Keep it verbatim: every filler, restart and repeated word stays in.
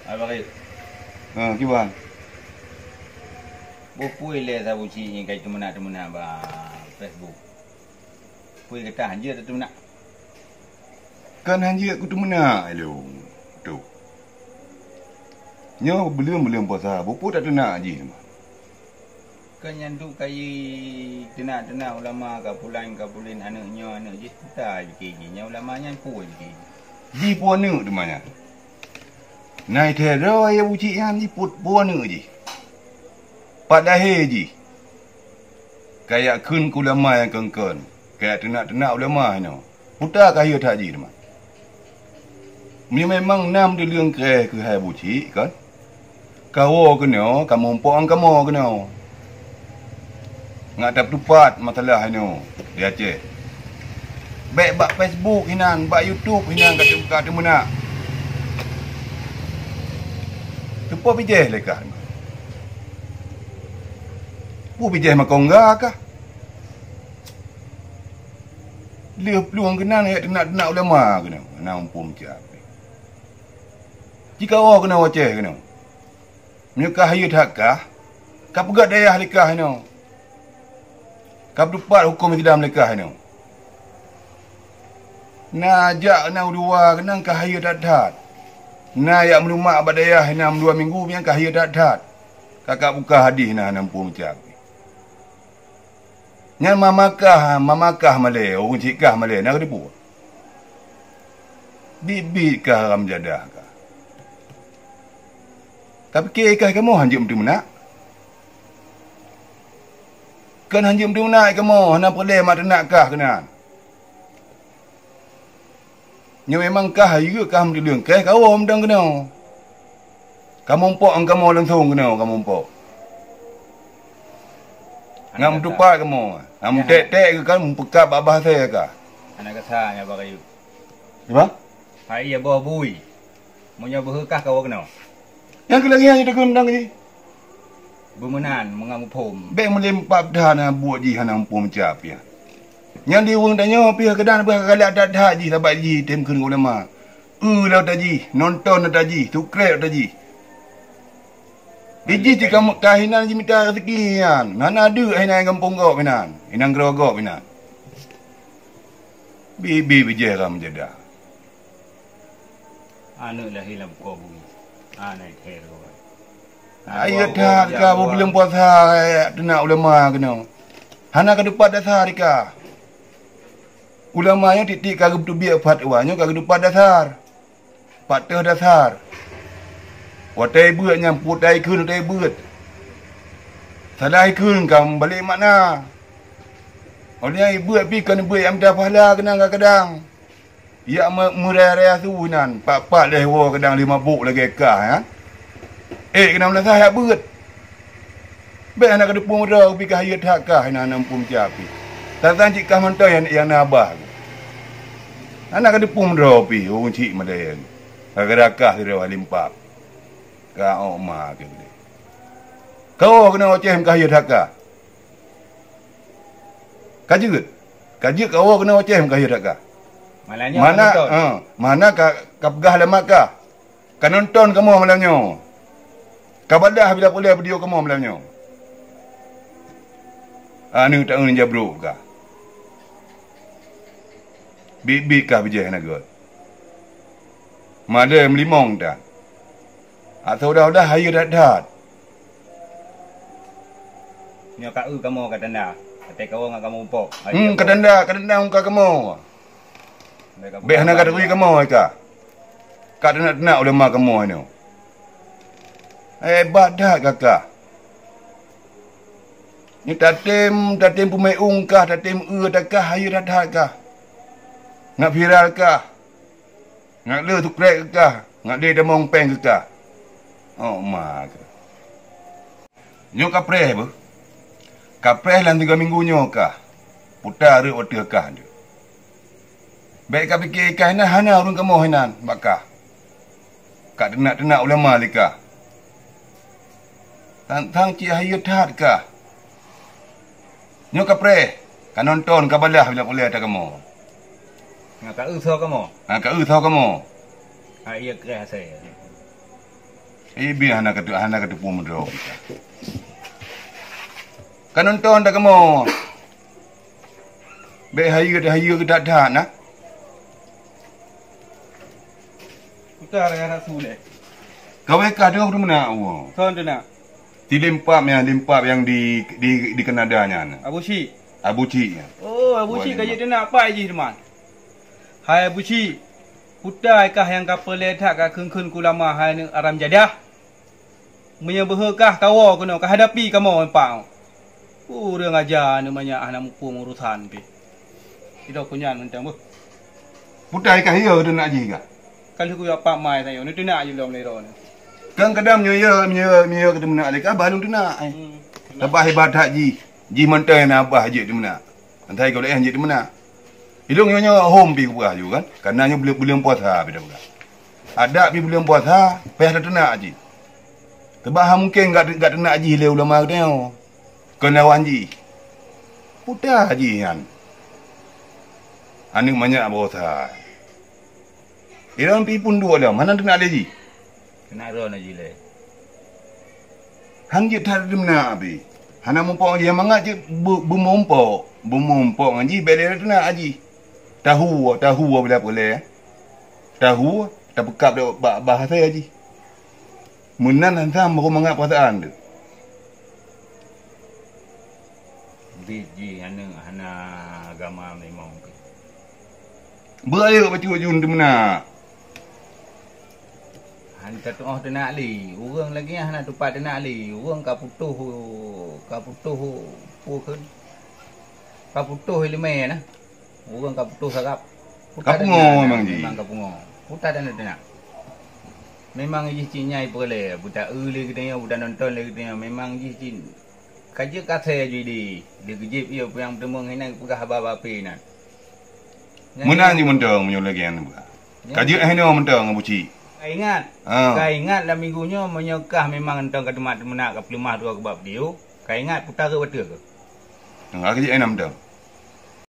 Hai Barit. Ha, kiban? Boh peue lé saboh cit nyang ka teumeunak-teumeunak bak Facebook? Peue geutah jeuet teumeunak? Kan hanjeuet kuteumeunak ilôn, Toh. Nyoe buleuen-buleuen puasa, boh peue tateunak jih teuma? Kan nyan duek kayée teunak-teunak ulama, ka pulan ka pulan, aneuk nyoe aneuk jih, peue ta jikheun jih. Nyan ulama nyan peue jikheun jih? Jih peue aneuk teuma nyan? Na i thee droe Abucik nyan jih peue, peue aneuk jih? Pat lahé jih? Kajak kheun keu ulama nyang kon-kon, kajak teunak-teunak ulama inoe. Peue ta ka hireuen that jih teuma? Meunyoe memang na meuteuleung kreh keuhai Abucik, kon? Kawoe keunoe, kamoe muphom kamoe keunoe. Ngat tapeutupat masalah inoe di Aceh. Bék bak Facebook hinan, bak YouTube hinan ka teu-, ka teumeunak. Teupeue bijéh lé kah? Peue bijéh makongga kah? Lheueh plueng keunan, eh, teunak-teunak ulama keunoe, na muphom siat. Jikawoe keunoe Aceh keunoe. Meunyoe ka hayeu that kah, ka peugét dayah lé kah inoe. Ka peutupat huköm Islam lé kah inoe. Na jak na u luwa keunan ka hayeu that-that. Na jak meulumak bak dayah na meudua minggu nyan ka hayeu that-that. Ka, ka buka hadih na, na muphom siat. Nyan mamakah, mamakah malée, ureuëng cit kah malée, na keudeue peue? Biet-biet kah haram jadah kah. Tapike kah kamoe hanjeuet meuteumeunak? Kon hanjeuet meuteumeunak kamoe, hana peureulée mak teunak kah keunan. Nyoe memang kah hayeu kah meuteuleung kréh kawoe meudong keunoe. Kamoe muphom kamoe langsong keunoe kamoe muphom. Ngat meutupat kamoe, ngat meutek-tek keu kan meupeukab bak bahasa kah. Hana gasa nyan bak kayu. Apa? Hai iya boh bui. Meunyoe beuhe kah kawoe keunoe. Nyang keu lagée nyan takheun meudong jih. Beumeunan meungan muphom. Bék meulimpab that na buet jih hana muphom cap nyan. Nyan di ureuëng tanyoe pih keudan pih ka galak that-that jih sabat jih tem kheun ulama. Eu lôn tajih, nonton lôn tajih, subscribe lôn tajih. Ijih cit kamoe ka hinan jimita rezeki nyan. Hana deuk hinan gampông gob hinan, hinan keudroe gob hinan. Bibi bijéh ram jadah. Aneuk lahé lam koh bui. Aneuk kher kawai. Ayo that ka buleuen puasa, teunak ulama keunoe. Hana ka dupat dasar ika. Ulama nyoe tieb-tieb ka geuteubiet fatwa nyoe ka geuteupat dasar. Pat teuh dasar. Watée beuet nyang putai kheun watée beuet. Salah ikheun ka meubalek makna. Oleh nyang ibeuet pih kon ibeuet nyang mita pahala keunan kadang-kadang. Yak me-, meuraya-raya su nan, pat-pat lhée woe kadang lheueh mabôk lagée kah, ha? Ék keunan meulasah yak beuet. Bék hana ka teupeue meudroe pih ka hayeu that kah, hana, hana muphom cap pih. Tatan cit kah mantong nyang, nyang na babah. Hana ka teupeue meudroe pih, ureuëng cit meudayang. Gara-gara kah sidroe limpab. Ka ôk ma keu udeh. Kawoe keunoe Aceh meuka hayeu that kah. Ka jeuet. Ka jeuet kawoe keunoe Aceh meuka hayeu that kah. Malam nyoe mana, ka nonton. Ha, mana ka, ka peugah lé mak kah. Ka nonton kamoe malam nyoe. Ka badah bila peureulée video kamoe malam nyoe. Aneuk taeun jabrok kah. Biet-biet kah bijéh na gét. Madé meulimong that. Ateueh udah-udah hayeu that-that. Nyoe ka eu kamoe ka tanda. Até kawoe ngon kamoe umpok. Hmm, ka tanda, ka tanda muka kamoe. Bék hana ka turi kamoe ka. Ka teunak-teunak ulama kamoe nyoe. Hebat that kakah. Nyoe tatem, tatem peumeung kah, tatem eu takah, hayeu that-that kah. Ngat viral kah. Ngat le sukrek keu kah, ngat le tamong péng keu kah. Oh ma kah. Nyoe kapreh beuh. Kapreh lam tiga minggu nyoe kah. Puta rot wateueh kah nyoe. Bék kapike kah inan hana ureuëng kamoe inan bak kah. Ka teunak-teunak ulama lé kah. Tang-tang cit hayeu that kah. Nyoe kapreh, ka nonton ka balah bila peureulée ata kamoe. Ngon ka eu soe kamoe? Ha, ka eu soe kamoe? Ha, iya kreh asai. Eh, biar hana katu-, hana katupue meudroe kita. Ka nonton dak kamoe. Bèk hayeue, hayeue geutat-that na. Puta raya rasu lé. Kawé ka deuh meunak woe. Son tu na. Di Limpap nyang, Limpap nyang di, di, di Kanada nyan. Abu Syik. Abu Syik nyan. Oh, Abu Syik ka jeuet teunak pai jih teuma. Hai Abu Syik, puta kah nyang ka peureulèe that ka kheun-kheun keu ulama hai aneuk aram jadah. Meunyoe beuhe kah kawoe keunoe ka hadapi kamoe empat. Ureueng aja aneuk manyak hana muphom urosan pih. Sidroe keu nyan mantong beuh. Puta kah yo teunak jih kah? Ka lheueh kuyue pat mai sayoe, neuteunak jih lom lé droeneuh. Kan kadang meunyoe yo, meunyoe, meunyoe ka teumeunak lé kah, bah lôn teunak ai. Hmm. Sabab hebat that jih. Jih mantong na abah jeuet teumeunak. Asai gohlom jeuet teumeunak. Ilong nyoe nyoe hom pih kupeugah ju kan. Karena nyoe buleuen, buleuen puasa pih dah peugah. Adak pih buleuen puasa, payah tateunak jih. Sabab han mungken gak, gak teunak jih lé ulama geutanyoe. Kon lawan jih. Puta jih nyan. Aneuk manyak barosa. Ilong pih pun duek lom, hana teunak lé jih. Teunak droeneuh jih lé. Han jeuet that teumeunak pih. Hana muphom jih, mangat jeuet beu-, beumuphom. Beumuphom ngon jih, bèk lé teunak jih. Tahu, tahu bila peureulèe. Tahu, tapeukab bak, bak asèe jih. Meunan han sam baru mangat peurasaan teuh. Bit jih aneuk hana agama memang. Beurayeuk bacut jun teumeunak. Han tatuoh teunak lé, ureueng lagèe nyan hana tupat teunak lé, ureueng ka putôh, ka putôh peue kheun, ka putôh ileumèe na. Ureueng ka putôh saraf. Ka pungo memang jih. Memang ka pungo. Puta dan teunak. Memang jih cit nyai peureulèe, buta eu lé geutanyoe, buta nonton lé geutanyoe. Memang jih cit ka jeuet kasée jih di, di geujép ié peue nyang teumeung hinan peugah haba-haba pih nan. Meunan jih mantong meunyoe lagèe nyan buka. Ka jeuet hinoe mantong Abu Cik. Ka ingat. Ha. Ka ingat lam minggu nyoe meunyoe kah memang nonton ka teumat teumeunak ka peuleumah droe keu bak video. Ka ingat puta rot bateue keuh. Ha, ka jeuet hinoe mantong.